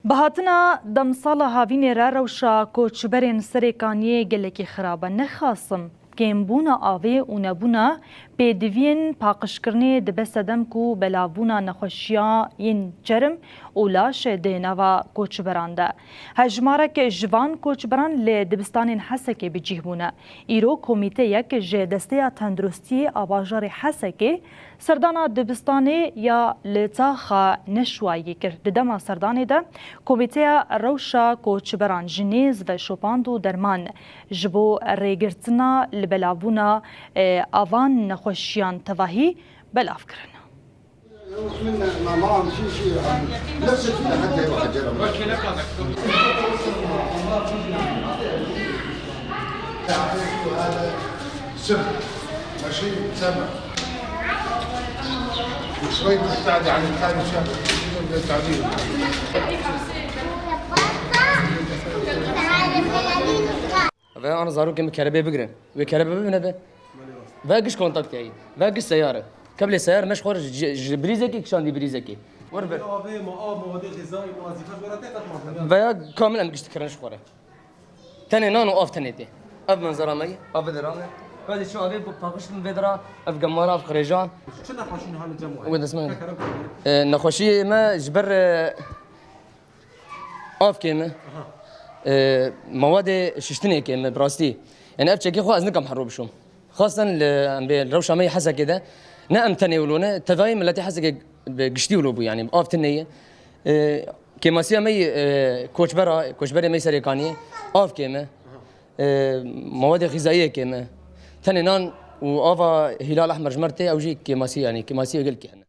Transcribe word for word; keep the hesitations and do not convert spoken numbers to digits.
Bi hatina demsala havînê re rewşa koçberên Serê Kaniyê gelekî xirab e. Ne xasim, kêmbûna avê û nebûna pêdiviyên paqijkirinê dibe sedem ku belavbûna nexweşiya yên çerm û laş di nava koçberan de. Hejmarek ji van koçberan li dibistanên Hesekê bi cih bûne. Îro komîteyek ji Desteya Tenduristiyê a bajarê Hesekê serdana dibistanê ya li Taxa Neşwayî kir. Di dema serdanê de komîteya rewşa koçberan ji nêz ve şopand û derman ji bo rêgirtina li belavbûna, e, avan nexweşiyan tevahî belav kirin. منا ما معهم شيء، شيء نفس الفيلة حتى يروح الجرم. هذا سم، ماشي سم. وشوي تبتعدي عن الثاني شهر، تعديل. Ve ana zarokê min kerebê bigirin. Wê kerebe bibine be. Ve giş kontaktê ye. Ve giş seyar e. Keblê seyar me ji xwe re ji, ji brîzekê kişandî brîzekê. Wer ver. Avê ma, av, mawadê xêzayî, ma zîfa ji we re tê qet ma. Veya kamil em giş dikirin ji xwe re. Tenê nan û av tenê tê. Ev menzera me ye. Avê de rame. Gazê çi avê bu paqiştin vê dira. Ev gemara, ev xirêjan. Çi nexweşîn hali cem Wê dest me. Ee, nexweşiyê me ji ber, e, Avkê me, e, mawadê şiştinê kê me, bi rastî. Yani ev çekê xwe ez nikam hero bişom. Xasten li, em bê rewşa me yê Hesekê de, ne em tenê wilo ne, tevayê miletê Hesekê bi giştî wilo bû, yani av tune ye. E, kêmasiya me yê, e, koçbera, koçberê me yê Serê Kaniyê, avkê me. E, mawadê xîzayiyê kê me. Tenê nan û ava Hilal Ehmer ji me re tê, ew jî kêmasî, yani kêmasiyê gelkî hene.